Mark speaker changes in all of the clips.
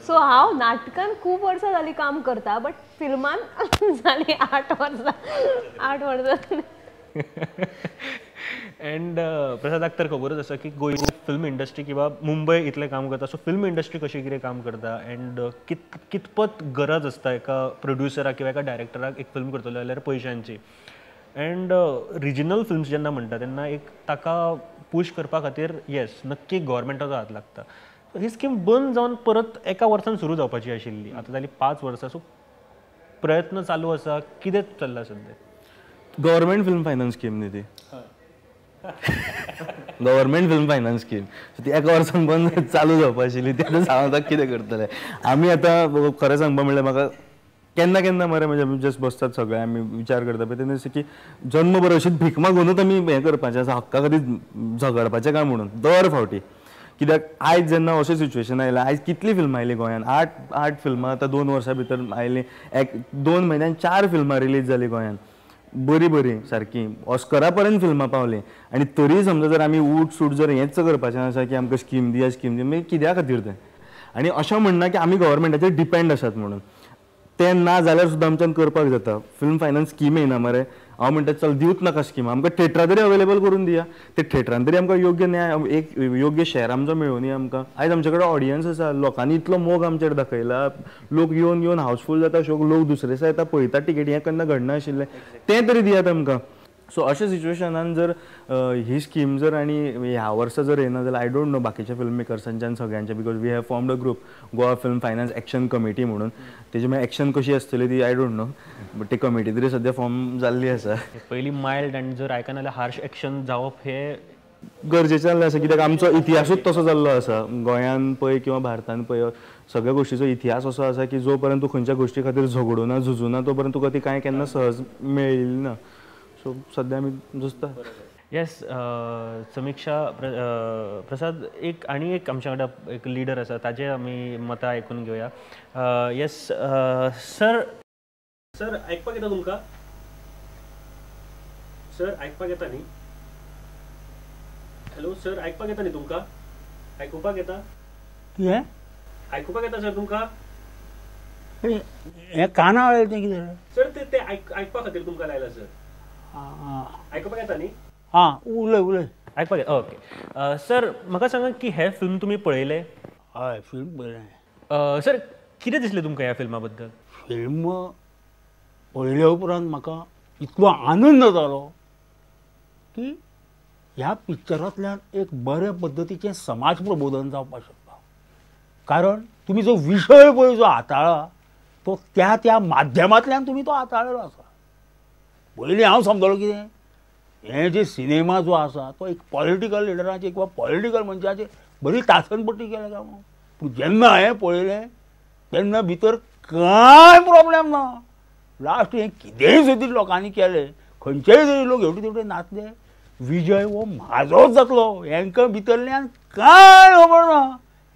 Speaker 1: So हांव नाटकान खूब वर्सां जाली काम करता, बट फिल्मान जाली 8 वर्सां, 8 वर्सां.
Speaker 2: एंड प्रसादाक तर खबरच आसा की गोंयची फिल्म इंडस्ट्री किंवा मुंबय इतलें काम करता, सो फिल्म इंडस्ट्री कशी कितें काम करता एंड कितपत गरज आसता एका प्रोड्युसराक किंवा एका डायरेक्टराक एक फिल्म करतलो जाल्यार पयशांची. एंड रिजनल फिल्म्स जेन्ना म्हणटा तेन्ना एक ताका पूश करपा खातीर येस नक्की गव्हर्मेंटाचो हात लागता. ही स्कीम बंद जावन परत एका वर्सान सुरू जावपाची आशिल्ली, आतां जाली 5 वर्सां. सो प्रयत्न चालू आसा, कितें चल्लां सद्या?
Speaker 3: गव्हर्मेंट फिल्म फायनान्स स्कीम न्ही ती, government film finance scheme. So ती एका वर्सान बंद चालू जावपा आशिल्ली, ती आतां सांग आतां कितें करतले आमी. आतां खरें सांगपा म्हणल्यार म्हाका केन्ना केन्ना मरे म्हणजे आमी जस्ट बसतात सगळे आमी विचार करता पळय तेन्ना दिसता की जन्मभर अशीच भीक मागुनूच आमी हें करपाचें आसा, हक्का खातीर झगडपाचें काय म्हणून दर फावटी. कित्याक आयज जेन्ना अशें सिच्युएशन आयलां, आयज कितलीं फिल्मां आयलीं गोंयांत, 8 फिल्मां आतां 2 वर्सां भितर आयलीं, 1-2 म्हयन्यान 4 फिल्मां रिलीज जालीं गोंयांत, बरीं बरीं सारकीं ऑस्करा पर्यंत फिल्मां पावलीं. आनी तरी समजा जर आमी उठ सूट जर हेंच करपाचें आसा की आमकां स्कीम दिया स्कीम दिया, मागीर कित्या खातीर तें? आनी अशें म्हणना की आमी गव्हर्मेंटाचेर डिपेंड आसात म्हणून, तें ना जाल्यार सुद्दां आमच्यान करपाक जाता. फिल्म फायनान्स स्कीम येना मरे, हांव म्हणटा चल दिवच नाका स्कीम, आमकां थेटरां तरी अवेलेबल करून दिया, ते थेटरान तरी आमकां योग्य न्याय, एक योग्य शॅर आमचो मेळुनी आमकां. आयज आमचे कडेन ऑडियन्स आसा, लोकांनी इतलो मोग आमचेर दाखयला, लोक येवन येवन हावसफूल जाता शोक, लोक दुसरे दिसा येता पळयता टिकेटी, हें केन्ना घडना आशिल्लें, तें तरी दियात आमकां. सो अशा सिच्युएशनान जर ही स्कीम जर आनी ह्या वर्सा जर येना जाल्यार I don't know बाकीच्या फिल्म मेकर्सांच्या आनी सगळ्यांच्या, because we have formed a group Goa film finance action committee म्हणून, तेजी मागीर एक्शन कशी आसतली ती I don't know, but ती कमिटी तरी सद्या फॉर्म जाल्ली आसा.
Speaker 2: पयलीं मायल्ड आनी जर आयकना जाल्यार हार्श एक्शन जावप हें
Speaker 3: गरजेचें जाल्लें आसा, कित्याक आमचो इतिहासूच तसो जाल्लो आसा गोंयान पळय किंवा भारतान पळय, सगळ्या गोष्टीचो इतिहास असो आसा की जो पर्यंत तूं खंयच्या गोष्टी खातीर झगडूना झुजूना तो पर्यंत तुका ती कांय केन्ना सहज मेळिल्ली ना. सो सद्या आमी झुजता.
Speaker 2: येस समिक्षा प्रसाद, एक आनी एक आमच्या वांगडा एक लिडर आसा, ताजे आमी मतां आयकून घेवया. येस सर, सर आयकपाक येता तुमकां? सर आयकपाक येता न्ही? हॅलो सर आयकपाक येता न्ही तुमकां? आयकुपाक येता?
Speaker 4: कितें
Speaker 2: आयकुपाक येता सर तुमकां?
Speaker 4: हें काना वळें तें कितें
Speaker 2: सर? ते आयकपा खातीर तुमकां लायला सर. आयकुपाक येता न्ही?
Speaker 4: हां उलय उलय.
Speaker 2: आयकपाक येता. ओके सर, म्हाका सांगा की हें फिल्म तुमी पळयलें?
Speaker 4: हय फिल्म पळयलें.
Speaker 2: सर कितें दिसलें तुमकां ह्या फिल्मा बद्दल?
Speaker 4: फिल्म पळयल्या उपरांत म्हाका इतलो आनंद जालो की ह्या पिक्चरांतल्यान एक बऱ्या पद्दतीचें समाज प्रबोधन जावपाक शकता. कारण तुमी जो विशय पळय जो हाताळा तो त्या त्या माध्यमांतल्यान तुमी तो हाताळिल्लो आसा. पयलीं हांव समजलो कितें, हें जे सिनेमा जो आसा तो एक पॉलिटिकल लिडरांचे किंवा पॉलिटिकल मनशाचेर बरी तासनपट्टी केल्या काय म्हणून. पूण जेन्ना हांवें पळयलें तेन्ना भितर कांय प्रॉब्लेम ना. लास्ट हें कितेंय सुद्दां लोकांनी केलें, खंयचेय तरी लोक हेवटे तेवटे नाचले, विजय हो म्हाजोच जातलो हेंकां भितरल्यान कांय खबर ना.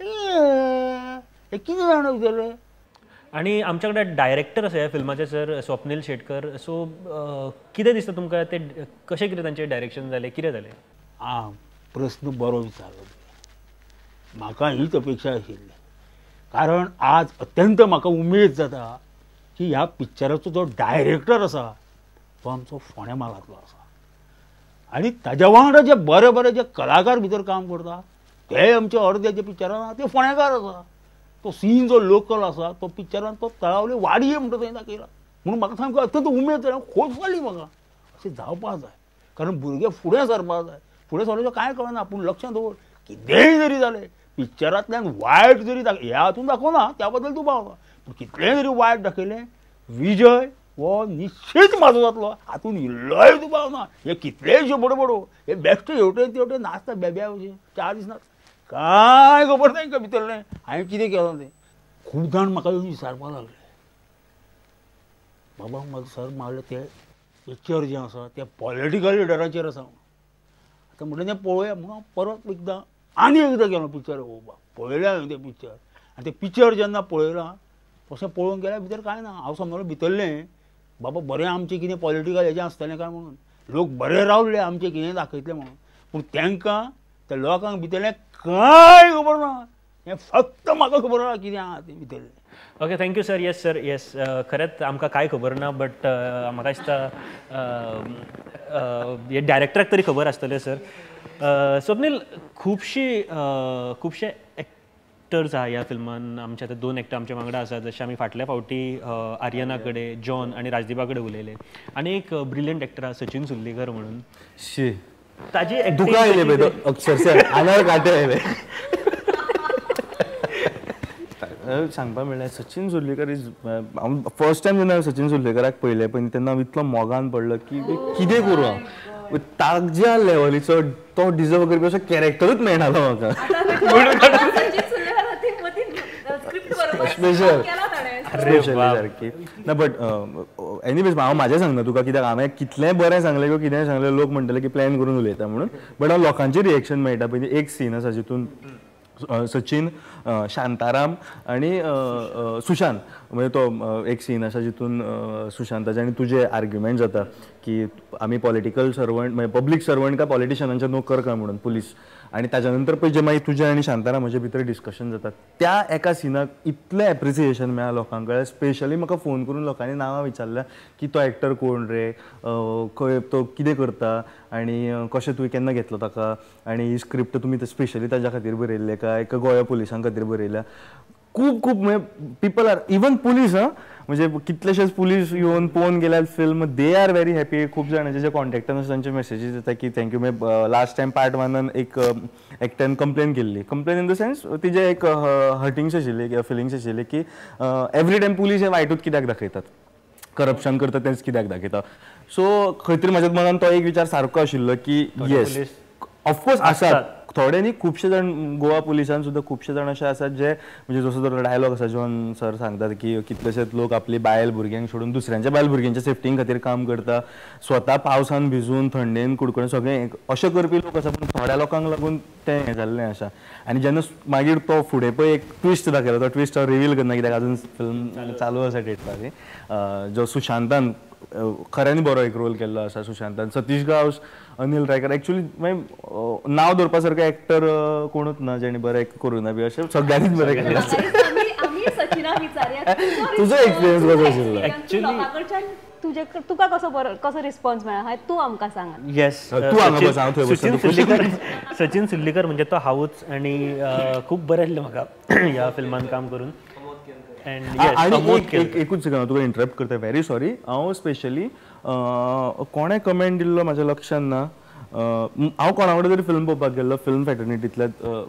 Speaker 4: हें कितें जाणा भितरलें.
Speaker 2: आनी आमच्या कडेन डायरेक्टर आसा ह्या फिल्माचे सर स्वप्नील शेटकर. सो कितें दिसता तुमकां ते कशें कितें तांचें डायरेक्शन जालें, कितें जालें?
Speaker 4: आं प्रस्न बरो विचारलो, म्हाका हीच अपेक्षा आशिल्ली. कारण आज अत्यंत म्हाका उमेद जाता की ह्या पिक्चराचो जो डायरेक्टर आसा तो आमचो फोंड्या म्हालांतलो आसा आनी ताज्या वांगडा जे बरे बरे जे कलाकार भितर काम करता ते आमचे अर्दे जे पिक्चरान ते फोंडेकार आसा. तो सीन जो लोकल आसा तो पिक्चरान तो तळावले वाडये म्हणटा थंय दाखयला. म्हणून म्हाका सामको अत्यंत उमेद जाली, खोस जाली म्हाका. अशें जावपाक जाय, कारण भुरगे फुडें सरपाक जाय. फुडें सरल्यार कांय कळना, पूण लक्षांत दवर कितेंय जरी जालें पिक्चरांतल्यान वायट जरी ह्या हातून दाखोवना त्या बद्दल दुबाव ना, पूण कितलेंय जरी वायट दाखयलें विजय हो निश्चीत म्हाजो जातलो हातून इल्लोय दुबाव ना. हे कितलेय बडबडो हे बेश्टे हेवटेन तेवटेन नाचता बेब्या भशेन, 4 दीस नाचता, कांय खबर तांकां भितरलें हांवें कितें केलां तें. खूब जाण म्हाका येवन विचारपाक लागले, बाबा म्हाका सर मागले ते पिक्चर जें आसा तें पॉलिटिकल लिडराचेर आसा. आतां म्हणलें तें पळोवया म्हणून परत एकदां आनी एकदां गेलो पिक्चर पळोवपाक. पळयलें हांवें तें पिक्चर आनी तें पिक्चर जेन्ना पळयलां तशें पळोवंक गेल्यार भितर कांय ना. हांव समजलो भितरलें बाबा बरें आमचें कितें पॉलिटिकल हेजें आसतलें काय म्हणून, लोक बरे रावले आमचें कितें दाखयतलें म्हणून, पूण तांकां त्या लोकांक भितरलें कांय खबर ना. हें फक्त म्हाका खबर आहा कितें आहा तें भितरलें.
Speaker 2: Okay, thank you sir. Yes sir, yes. खरेंच आमकां कांय खबर ना, बट म्हाका दिसता हे डायरेक्टराक तरी खबर आसतलें सर. स्वप्नील, खुबशे एक्टर्स आहा ह्या फिल्मान. आमचे आतां 2 एक्टर आमच्या वांगडा आसात, जशें आमी फाटल्या फावटी आर्यना कडेन, जॉन आनी राजदीपा कडेन उलयले. आनी एक ब्रिलियंट एक्टर आहा सचिन सुर्लीकर म्हणून.
Speaker 3: शी,
Speaker 2: ताजी
Speaker 3: दुकां आयले पळय अक्षरशः, आनार कांटे आयले. सांगपा म्हणल्यार सचिन सुर्लीकर is, हांव फर्स्ट टायम जेन्ना सचिन सुर्लीकराक पळयलें पळय तेन्ना हांव इतलो मोगान पडलो की कितें करूं हांव, ताज्या लेवलीचो तो डिजर्व करपी असो कॅरेक्टरूच मेळनालो म्हाका. स्पेशल स्पेशली सारकी ना. बट एनीवेज हांव म्हाजें सांगना तुका, कित्याक हांवें कितलेंय बरें सांगलें किंवा कितेंय सांगलें लोक म्हणटले की प्लॅन करून उलयता म्हणून, बट हांव लोकांचें रिएक्शन मेळटा पळय. एक सीन आसा जितून सचिन, शांताराम आनी सुशांत, म्हणजे तो एक सीन आसा जितून सुशांताचे आनी तुजे आर्ग्युमेंट जाता की आमी पॉलिटिकल सर्वंट, म्हणजे पब्लीक सर्वंट काय पॉलिटिशनांचे नोकर काय म्हणून पुलीस. आनी ताच्या नंतर पळय जे मागीर तुजें आनी शांतारामाचे भितर डिस्कशन जाता, त्या एका सिनाक इतलें एप्रिसिएशन मेळ्ळां लोकां कडेन. स्पेशली म्हाका फोन करून लोकांनी नांवां विचारल्या की तो एक्टर कोण रे, खंय तो कितें करता आनी कशें तुवें केन्ना घेतलो ताका, आनी ही स्क्रिप्ट तुमी स्पेशली ताज्या खातीर बरयल्ले काय गोवा पुलिसां खातीर बरयल्या. खूब खूब म्हणजे पिपल are even police, हां, म्हणजे कितलेशेच पुलीस येवन पळोवन गेल्यार film, they are very happy. खूब जाणांचे जे कॉन्टेक्टान आसा तांचे मॅसेजीस येता की thank you. म्हणजे लास्ट टायम पार्ट 1 एक एकट्यान कंप्लेन केल्ली, कंप्लेन इन the sense तिजे एक हर्टिंग्स आशिल्ली, फिलिंग्स आशिल्ली की एवरी टायम पुलीस हे वायटूच कित्याक दाखयतात, करप्शन करता तेंच कित्याक दाखयता. सो खंय तरी म्हाज्या मनान तो एक विचार सारको आशिल्लो की येस ऑफकोर्स आसात थोडे न्ही, खुबशे जाण गोवा पुलिसान सुद्दां खुबशे जाण अशे आसात जे म्हणजे जसो जो डायलॉग आसा जॉन सर सांगतात की कितलेशेच लोक आपली बायल भुरग्यांक सोडून दुसऱ्यांच्या बायल भुरग्यांच्या सेफ्टीं खातीर काम करता, स्वता पावसान भिजून थंडेन कुडकुडेन सगळें अशें करपी लोक आसा, पूण थोड्या लोकांक लागून तें हें जाल्लें आसा. आनी जेन्ना मागीर तो फुडें पळय एक ट्विस्ट दाखयलो, तो ट्विस्ट हांव रिवील करना कित्याक अजून फिल्म चालू आसा थिएटरांनी, जो सुशांतान खऱ्यांनी बरो एक रोल केल्लो आसा सुशांतान. सतीश गांवस, अनिल रायकर, एक्चुअली मागीर नांव दवरपा सारको एक्टर कोणूच ना जेणे बरें करूं ना बी अशें सगळ्यांनीच बरें केल्लें आसा. तुजो एक्सपिरियन्स कसो आशिल्लो?
Speaker 1: तुजे तुका कसो बरो कसो रिस्पॉन्स मेळ्ळा तूं आमकां सांग.
Speaker 2: येस,
Speaker 3: तूं हांगा बस, हांव थंय बसता.
Speaker 2: सचिन सुर्लीकर म्हणजे तो हांवूच, आनी खूब बरें आसलें म्हाका ह्या फिल्मान काम करून.
Speaker 3: आनी एकूच सेकंड हांव तुका इंटरप्ट करता, व्हेरी सॉरी. हांव स्पेशली कोणें कमेंट दिल्लो म्हाज्या लक्षान ना, हांव कोणा कडेन तरी फिल्म पळोवपाक गेल्लो फिल्म फॅटर्निटींतल्या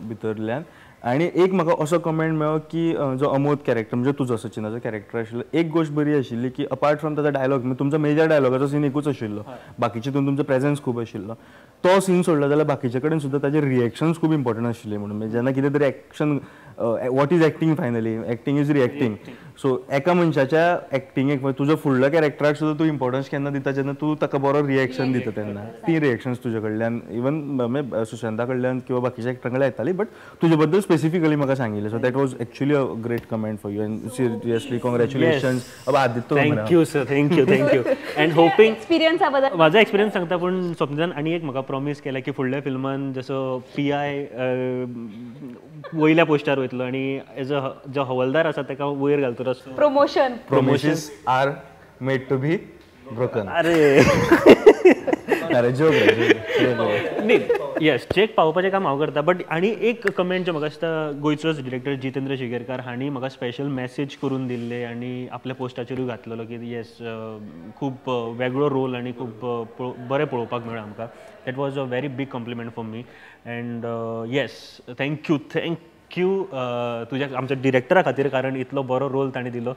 Speaker 3: भितरल्यान, आनी एक म्हाका असो कमेंट मेळ्ळो की जो अमोद कॅरेक्टर म्हणजे तुजो सचिनाचो कॅरेक्टर आशिल्लो, एक गोश्ट बरी आशिल्ली की अपार्ट फ्रॉम ताजो डायलॉग, म्हणजे तुमचो मेजर डायलॉगाचो सीन एकूच आशिल्लो, बाकीचे तितून तुमचो प्रेझेन्स खूब आशिल्लो, तो सीन सोडलो जाल्यार बाकीचे कडेन सुद्दां ताजे रिएक्शन्स खूब इम्पॉर्टंट आशिल्ले म्हणून. म्हणजे जेन्ना कितें तरी action, what is acting finally, acting is reacting. So एका मनशाच्या एक्टिंगेक तुजो फुडल्या कॅरेक्टराक सुद्दां तूं इम्पॉर्टन्स केन्ना दिता, जेन्ना तूं ताका बरो रिएक्शन दिता तेन्ना. ती रिएक्शन्स तुजे कडल्यान इवन सुशांता कडल्यान किंवा बाकीच्या एक्टरां कडल्यान येताली, बट तुजे बद्दल स्पेसिफिकली म्हाका सांगिल्लें. So that was actually a great comment for you and seriously congratulations. Aditya,
Speaker 2: thank you sir, thank you, thank you. And hoping
Speaker 1: एक्सपिरियन्सा बद्दल
Speaker 2: म्हाजो एक्सपिरियन्स सांगता, पूण स्वप्नान आनी एक म्हाका प्रॉमीस केला की फुडल्या फिल्मान जसो पी I वयल्या पोस्टार वयतलो आनी एज अ जो हवलदार आसा ताका वयर घालतलो.
Speaker 1: Promotion,
Speaker 3: promises are made to be broken.
Speaker 2: अरे
Speaker 3: अरे जोक
Speaker 2: न्ही, येस, चेक पावोवपाचें काम हांव करता. बट आनी एक कमेंट जो म्हाका दिसता गोंयचोच डिरेक्टर जितेंद्र शिगेरकार हांणी म्हाका स्पेशल मॅसेज करून दिल्ले आनी आपल्या पोस्टाचेरूय घातलेलो की येस, खूब वेगळो रोल आनी खूब बरें पळोवपाक मेळ्ळें आमकां. That was a very big compliment for me and yes, thank you, thank you तुज्या आमच्या डिरेक्टरा खातीर, कारण इतलो बरो रोल ताणें दिलो.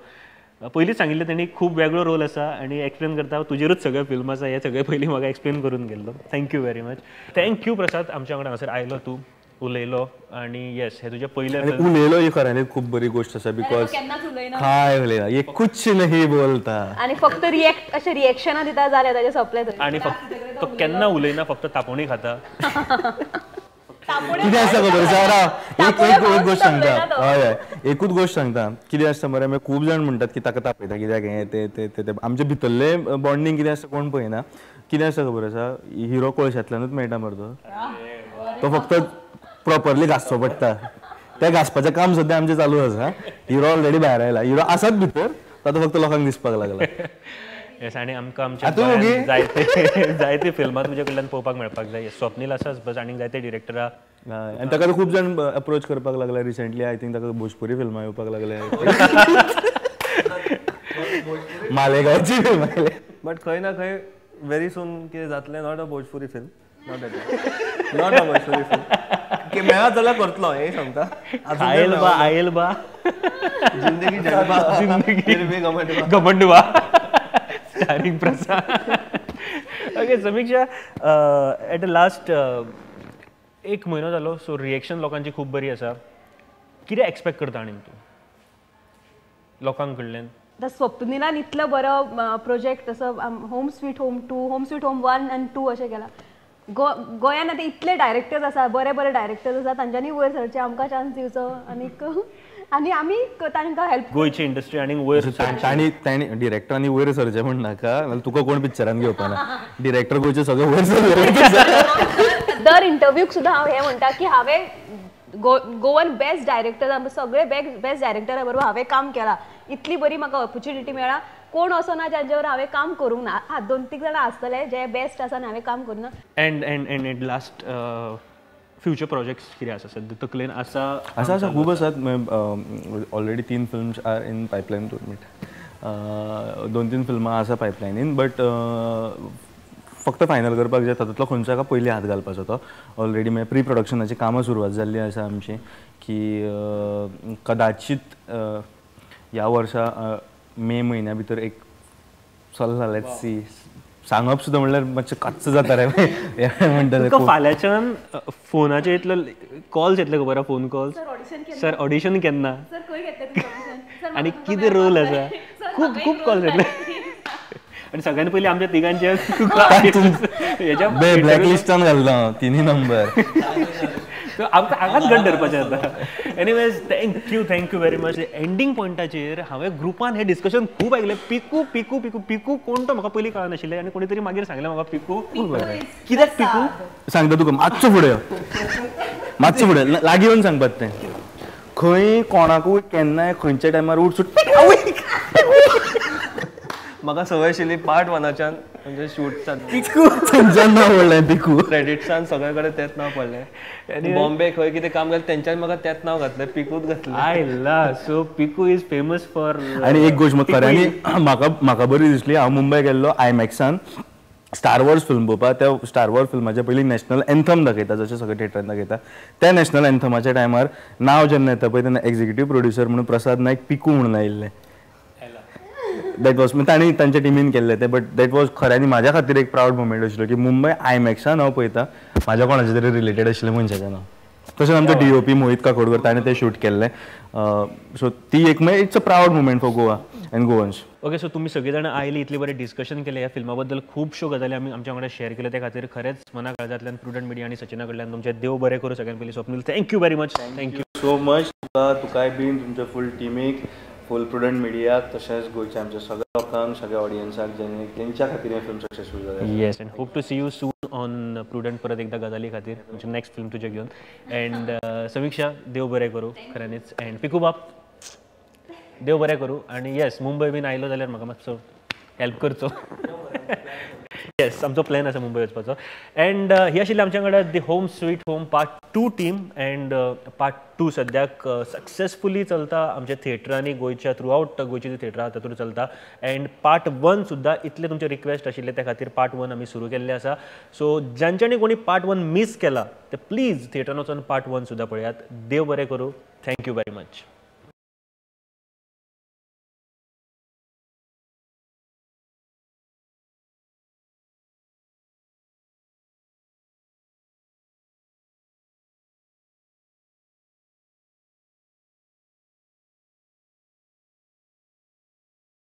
Speaker 2: पयलींच सांगिल्लें तांणी खूब वेगळो रोल आसा आनी एक्सप्लेन करता तुजेरूच सगळें फिल्म आसा, हें सगळें पयलीं म्हाका एक्सप्लेन करून गेल्लो. Thank you very much. Thank you Prasad, आमच्या वांगडा हांगासर आयलो, तूं उलयलो आनी येस, हें तुजें पयलें
Speaker 3: उलयलो ही खऱ्यांनीच खूब बरी गोश्ट आसा, because काय उलयना, ये कुछ नहीं बोलता
Speaker 1: आनी फक्त रिएक्ट अशें रिएक्शनां दिता जाल्यार ताजें सोंपलें.
Speaker 2: आनी फक्त तो केन्ना उलयना, फक्त तापोवणी खाता.
Speaker 3: कितें आसता खबर आसा, एक गोश्ट सांगता, हय हय, एकूच गोश्ट सांगता, कितें आसता मरे, मागीर खूब जाण म्हणटात की ताका तापयता कित्याक हें तें तें तें, आमचे भितरलें बॉन्डींग कितें आसता कोण पळयना. कितें आसता खबर आसा, हिरो कोळशांतल्यानूच मेळटा मरे, तो फक्त प्रॉपरली घासचो पडटा. त्या घासपाचें काम सद्या आमचें चालू आसा. हिरो ऑलरेडी भायर आयला, हिरो आसात भितर, आतां फक्त लोकांक दिसपाक लागला.
Speaker 2: येस, आनी आमकां आमच्या जायते जायते फिल्मां तुज्या कडल्यान पळोवपाक मेळपाक जाय. स्वप्नील आसाच बस, आनीक जायते डिरेक्टरा.
Speaker 3: आनी ताका खूब जाण अप्रोच करपाक लागले रिसेंटली. I think ताका भोजपुरी फिल्मां येवपाक लागले, मालेगांवची फिल्मां आयले.
Speaker 5: बट खंय ना खंय व्हेरी सून कितें जातलें. Not a Bhojpuri film, not at not a Bhojpuri film मेळत जाल्यार करतलो हें सांगता.
Speaker 2: आयल बा, आयल बा,
Speaker 5: जिंदगी जनबा, जिंदगी
Speaker 2: घमंडवा, starring Prasad. Okay Samiksha, at last एक म्हयनो जालो, सो रिएक्शन लोकांची खूब बरी आसा. कितें एक्सपेक्ट करता आनी तूं लोकां कडल्यान?
Speaker 1: आतां स्वप्निलान इतलो बरो प्रोजेक्ट असो home sweet home 2, home sweet home 1 आनी 2 अशें केला. गोंयान आतां इतले डायरेक्टर्स आसा, बरे बरे डायरेक्टर्स आसा, तांच्यांनी वयर सरचें, आमकां चान्स दिवचो आनीक आनी आमी तांकां हेल्प.
Speaker 2: गोंयची इंडस्ट्री आनी वयर
Speaker 3: तांणी तांणी डिरेक्टरांनी वयर सरचें म्हण नाका, तुका कोण पिक्चरान घेवपाना. डिरेक्टर गोंयचे सगळे वयर सरले.
Speaker 1: दर इंटरव्यूक सुद्दां हांव हें म्हणटा की हांवें गोवन बेस्ट डायरेक्टर, सगळे बेस्ट डायरेक्टरा बरोबर हांवें काम केलां, इतली बरी म्हाका ऑपॉर्च्युनिटी मेळ्ळा. कोण असो ना जांचे हांवें काम करूंक ना. हा, 2-3 जाणां आसतले जे बेस्ट आसा आनी हांवें काम करूंक ना.
Speaker 2: And and and and last future projects कितें आसा सद्या तकलेन आसा?
Speaker 3: आसा आसा, खूब आसात. Already 3 films are in pipeline. 2 minute, 2-3 फिल्मां आसा पायपलायनीन, बट फक्त फायनल करपाक जाय. तातूंतलो खंयचो एका पयलीं हात घालपाचो तो ऑलरेडी मागीर प्री प्रोडक्शनाची कामां सुरवात जाल्ली आसा आमची, की कदाचीत ह्या वर्सा मे म्हयन्या भितर एक चल्ला. Let's see, सांगप सुद्दां म्हणल्यार मातशें कच्च जाता रे म्हणटलें.
Speaker 2: फाल्यांच्यान फोनाचेर इतलो कॉल्स येतले खबर आहा, फोन कॉल्स, सर ऑडिशन केन्ना आनी कितें रोल आसा, खूब खूब कॉल्स येतले. आनी सगळ्यान पयलीं आमच्या तिगांचे हेच्या
Speaker 3: ब्लॅक लिस्टान घालता 3 नंबर.
Speaker 2: आमकां हांगाच गट धरपाचें आतां. Anyways, thank you, thank you very much. Ending पॉयंटाचेर हांवें ग्रुपान हें डिस्कशन खूब आयकलें. पिकू पिकू पिकू पिकू कोण तो म्हाका पयलीं कळनाशिल्लें, आनी कोणी तरी मागीर सांगलें म्हाका पिकू. कित्याक पिकू
Speaker 3: सांगता तुका, मातसो फुडें, मातसो फुडें लागीं येवन सांगपाक तें. खंय कोणाकूय केन्नाय खंयच्या टायमार उठ सुट.
Speaker 5: म्हाका संवय आशिल्ली पार्ट 1च्यान म्हणजे शूट
Speaker 3: पिकू थंयच्यान नांव पडलें पिकू.
Speaker 5: क्रेडिट्सान सगळे कडेन तेंच नांव पडलें. बॉम्बे खंय कितें काम केलें तेंच्यान म्हाका तेंच नांव घातलें, पिकूच घातलें.
Speaker 2: आयला, so Piku is famous for.
Speaker 3: आनी एक गोश्ट खऱ्यांनी म्हाका म्हाका बरी दिसली. हांव मुंबय गेल्लो आयमॅक्सान स्टार वॉर्स फिल्म पळोवपाक. त्या स्टार वॉर्स फिल्माच्या पयलीं नॅशनल एन्थम दाखयता, जशें सगळे थिएटरान दाखयता. त्या नॅशनल एन्थमाच्या टायमार नांव जेन्ना येता पळय तेन्ना एक्झिक्युटीव प्रोड्युसर म्हणून प्रसाद नायक पिकू म्हणून आयिल्लें. That was तांणी तांच्या टिमीन केल्लें तें, बट that was खऱ्यांनी म्हाज्या खातीर एक प्रावड मुमेंट आशिल्लो की मुंबय आयमॅक्सान हांव पळयता म्हाज्या कोणाचें तरी रिलेटेड आशिल्लें मनशाचें नांव. तशेंच आमचो DOP Mohit Kakodkar ताणें तें शूट केल्लें. सो ती एक मागीर it's a proud moment for Goa and Goans.
Speaker 2: Okay, so तुमी सगळीं जाणां आयली, इतली बरें डिस्कशन केलें ह्या फिल्मा बद्दल, खुबश्यो गजाली आमी आमच्या वांगडा शेअर केल्यो, त्या खातीर खरेंच मना काळजांतल्यान प्रुडंट मिडिया आनी सचिना कडल्यान तुमचें देव बरें करूं. सगळ्यान पयलीं Swapnil, thank you very much. Thank you
Speaker 3: so much तुका, तुकाय बीन, तुमच्या फूल टिमीक, फूल प्रुडंट मिडियाक, तशेंच गोंयच्या आमच्या सगळ्या लोकांक, सगळ्या ऑडियन्साक जेणे तेंच्या खातीर हें फिल्म सक्सेसफूल जालें.
Speaker 2: Yes, and hope to see you soon on Prudent परत एकदा गजाली खातीर तुमचे नेक्स्ट फिल्म तुजें घेवन. अँड समिक्षा, देव बरें करूं खऱ्यांनीच. अँड पिकू बाब, देव बरें करूं. आनी येस, मुंबय बीन आयलो जाल्यार म्हाका मातसो हेल्प करचो. येस, आमचो प्लॅन आसा मुंबय वचपाचो. अँड ही आशिल्ली आमच्या वांगडा the home sweet home part 2 team. And part 2 सद्याक सक्सेसफुली चलता आमच्या थिएटरांनी, गोंयच्या थ्रू आवट गोंयची जी थिएटरां आसा तातूंत चलता. अँड पार्ट 1 सुद्दां इतले तुमचे रिक्वेस्ट आशिल्ले त्या खातीर पार्ट 1 आमी सुरू केल्ले आसा. सो जांच्यांनी कोणी पार्ट 1 मीस केला ते प्लीज थिएटरान वचून पार्ट 1 सुद्दां पळयात. देव बरें करूं. Thank you very much.